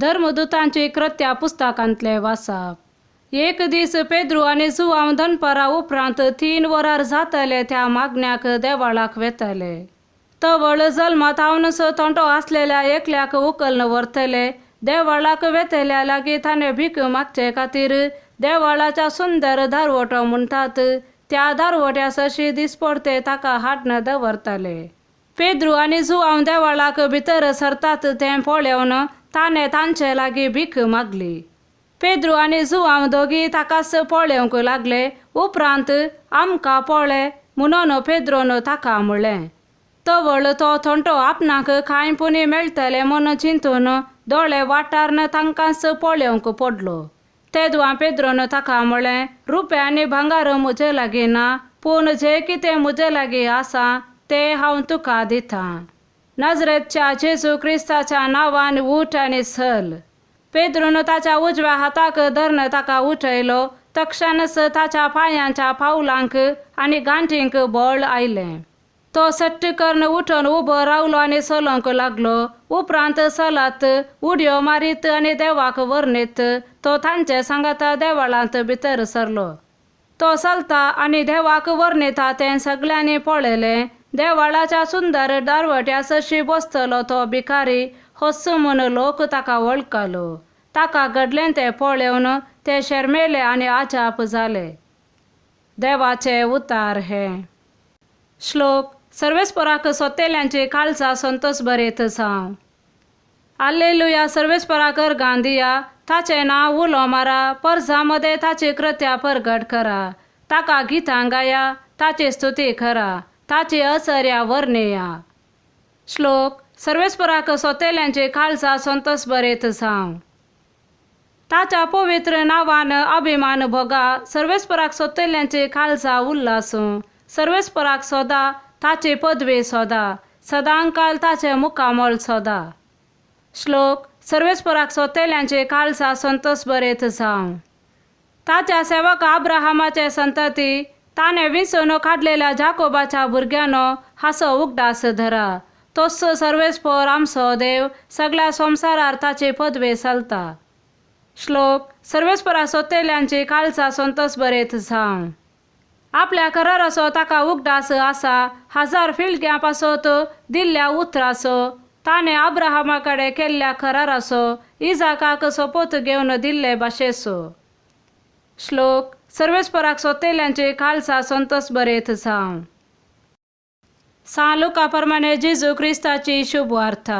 धर्मदुतांची कृत्या पुस्तकांतले वाचप. एक दीस पेद्रू आनी जुवांव दनपारा उपरांत 3 वरार जातले त्या मागण्याक देवाळाक वेतले. तवळ जल्मात हावनस तोंडो आसलेल्या एकल्याक उकलन व्हरतले. देवाळाक वेतल्या लागीं ताणें भीक मागचे खातीर देवाळाच्या सुंदर दारवटो म्हणटात त्या दारवट्या सरशी दिसपडते ताका हाडन दवरताले. पेद्रू आनी जुवांव देवाळाक भितर सरतात तें पळोवन ताणें तांचे लागीं भीक मागली. पेद्रू आनी जुवांव दोगी ताकाच पळोवंक लागले. उपरांत आमकां पळय म्हणून पेद्रोन ताका म्हणलें. तवळ तो थोंटो आपणाक कांय पुणी मेळटलें म्हणून चिंतून दोळे वाठारन तांकांच पळोवंक पडलो. तेदवां पेद्रोन ताका म्हणलें, रुपया आनी भांगर म्हजे लागीं ना, पूण जें कितें म्हजे लागीं आसा तें हांव तुका दितां. नजरेच्या जेजू क्रिस्ताच्या नांवान उठ आनी चल. पेद्रून ताच्या उजव्या हाताक धरून ताका उठयलो. तक्षणच ताच्या पांयांच्या पावलांक आनी गांठींक बळ आयलें. तो सट्ट करून उठून उबो रावलो आनी चलोवंक लागलो. उपरांत चलत उडयो मारीत आनी देवाक वर्णीत तो तांचे सांगाता देवळांत भितर सरलो. तो चलता आनी देवाक वर्णिता तें सगळ्यांनी पळयलें. देवाळाच्या सुंदर दारवट्या सरशी बसतलो तो भिकारी होच म्हूण लोक ताका वळखलो. ताका घडलें तें पळोवन ते शर्मेले आनी अजाप जाले. देवाचे उतार हे. श्लोक. सर्वेस्पराक सोतेल्यांची काळजा संतोष बरेत जावं. आल्लेलुया. सर्वेस्पराक अर्गां दिया, ताचें नांव उलो मारा, परजा मदें ताची कृत्या परगट करा. ताका गितां गाया, ताची स्तुती करा, ताची असर्या वर्णया. श्लोक. सर्वेस्पराक सोतेल्यांची काळजा संतोष बरेत जावं. ताच्या पवित्र नांवान अभिमान भोगा. सर्वेस्पराक सोतेल्यांची काळजा उल्लासूं. सर्वेस्पराक सोदा, ताची पदवी सोदा, सदांकाल ताचें मुखामळ सोदा. श्लोक. सर्वेस्पराक सोतेल्यांची काळजा संतोष बरेत जावं. ताच्या सेवक अब्राहमाचे संतती, ताणें विंचून काडलेल्या जाकोबाच्या भुरग्यांनो हाचो उगडास धरा. तोच सर्वेस्पर आमचो देव, सगळ्या संवसारार ताची पदवी चलता. श्लोक. सर्वेस्पराक सोतेल्यांची काळजा संतोष बरेत जावं. आपल्या कराराचो ताका उगडास आसा, 1000 पिळग्यां पासत दिल्ल्या उतराचो, ताणें अब्राहमा कडेन केल्ल्या कराराचो, इजाकाक सोपोत घेवन दिल्ले भाशेचो. श्लोक. सर्वेस्पराक सोतेल्यांची काळजा संतोष बरेत जावं. सांत लुका प्रमाणे जेजू क्रिस्ताची शुभवार्ता.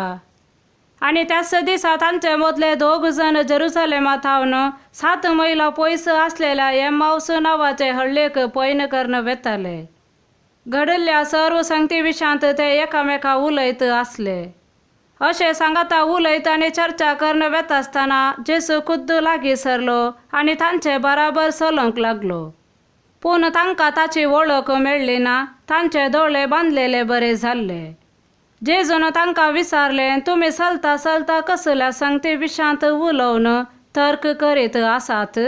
आनी त्याच दिसा तांचे मदले दोग जण जेरुसलेमा थावन 7 मैलां पयस आसलेल्या एम्मावस नांवाचे हळ्ळेक पयण करून वेताले. घडिल्ल्या सर्व संगती विशांत ते एकामेका उलयत आसले. अशें सांगाता उलयत आनी चर्चा करून वेता आसतना जेजू खुद्द लागीं सरलो आनी तांचे बराबर चलोवंक लागलो. पूण तांकां ताची वळख मेळ्ळी ना. तांचे दोळे बांदलेले बरे जाल्ले. जेजून तांकां विचारलें, तुमी चलता चलता कसल्या संगती विशांत उलोवन तर्क करीत आसात?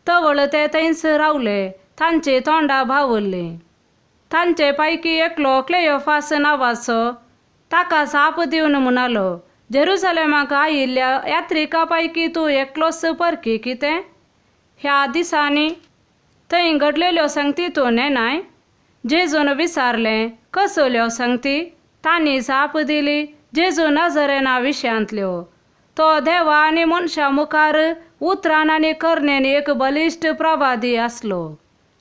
तवळ ते थंयच रावले. तांची तोंडां बावल्लीं. तांचे पैकी एकलो क्लेयोफास नांवाचो ताका जाप दिवन म्हणालो, जेरुसलेमाक आयिल्ल्या यात्रिका पैकी तूं एकलोच परकी कितें? ह्या दिसांनी थंय घडलेल्यो संगती तूं नेणाय? जेजून विचारलें, कसल्यो संगती? तांणी जाप दिली, जेजू नजरेना विशयांतल्यो. तो देवा आनी मनशां मुखार उतरान आनी करणेन एक बलिश्ट प्रवादी आसलो.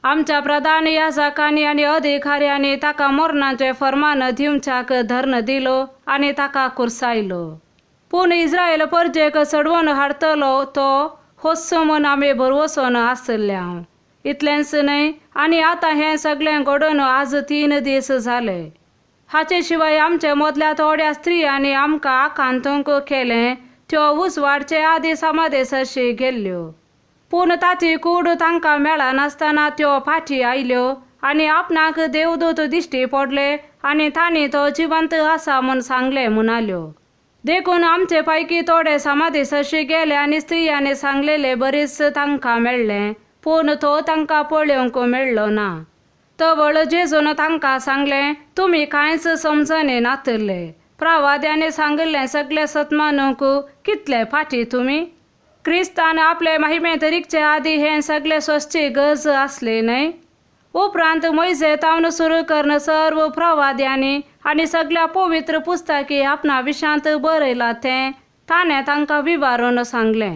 आमच्या प्रधान याजकांनी आनी अधिकाऱ्यांनी ताका मरणाचें फर्मान दिवच्याक धर्ण दिलो आनी ताका कुर्सायलो. पूण इस्रायल परजेक चडवून हाडटलो तो होच म्हूण आमी भरवसोन आसल्या. इतलेंच न्हय, आनी आतां हें सगळें घडोवन आज 3 दीस जाले. हाचे शिवाय आमचे मदल्या थोड्या स्त्रियांनी आमकां आकांतूंक केलें. त्यो उजवाडचे आदी समाधे सरशी गेल्ल्यो. पूण ताची कूड तांकां मेळनासतना त्यो फाटी आयल्यो आनी आपणाक देवदूत दिश्टी पडले आनी तांणी तो जिवंत आसा म्हूण सांगलें म्हणाल्यो. देखून आमचे पैकी थोडे समाधी सरशी गेले आनी स्त्रियांनी सांगलेले बरीच तांकां मेळ्ळें, पूण तो तांकां पळोवंक मेळ्ळो ना. तवळ जेजून तांकां सांगलें, तुमी कांयच समजणे नातले. प्रवाद्यांनी सांगिल्लें सगळें सत मानूंक कितले फाटी तुमी? क्रिस्तान आपले महिमेंत रिगचे आदी हें सगळें सोंसची गरज आसली न्हय? उपरांत मोयजे तावन सुरू करून सर्व प्रवाद्यांनी आनी सगळ्या पवित्र पुस्तकी आपणा विशांत बरयलां तें ताणें तांकां विवारून सांगलें.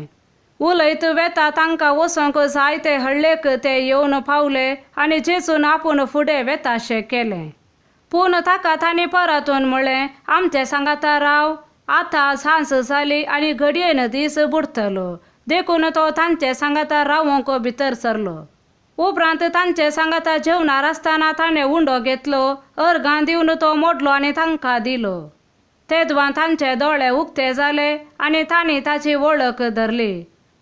उलयत वेता तांकां वचोंक जायते हळ्ळेक ते येवन पावले आनी जेजून आपूण फुडें वेताशें केलें. पूण ताका तांणी परतून म्हळें, आमचे सांगाता राव, आतां सांज जाली आनी घडयेन दीस बुडटलो. देखून तो तांचे सांगाता रावंक भितर सरलो. उपरांत तांचे सांगाता जेवणार आसतना ताणें उंडो घेतलो, अर्गां दिवन तो मोडलो आनी तांकां दिलो. तेदवां तांचे दोळे उक्ते जाले आनी तांणी ताची वळख धरली.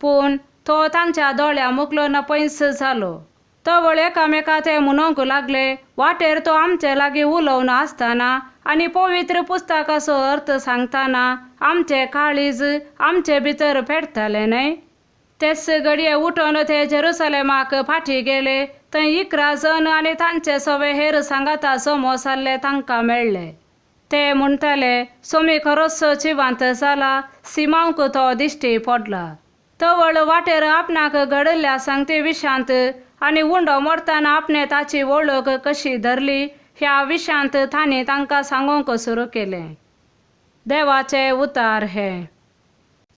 पूण तो तांच्या दोळ्या मुखलो नपयंच जालो. तवळ एकामेका ते म्हणूंक लागले, वाटेर तो आमचे लागीं उलोवन आसतना आनी पवित्र पुस्तकाचो अर्थ सांगतना आमचें काळीज आमचे भितर पेटतालें न्हय? तेच घडये उठून ते जेरुसलेमाक फाटीं गेले. थंय 11 जण आनी तांचे सवे हेर सांगाता जमो जाल्ले तांकां मेळ्ळे. ते म्हणटाले, सोमी खरोच जिवांत जाला, सिमांवक तो दिश्टी पडला. तवळ वाटेर आपणाक घडिल्ल्या सांगती विशांत आनी उंडो मोडतना आपणें ताची वळख कशी धरली ह्या विशांत तांणी तांकां सांगूंक सुरू केलें. देवाचे उतार हे.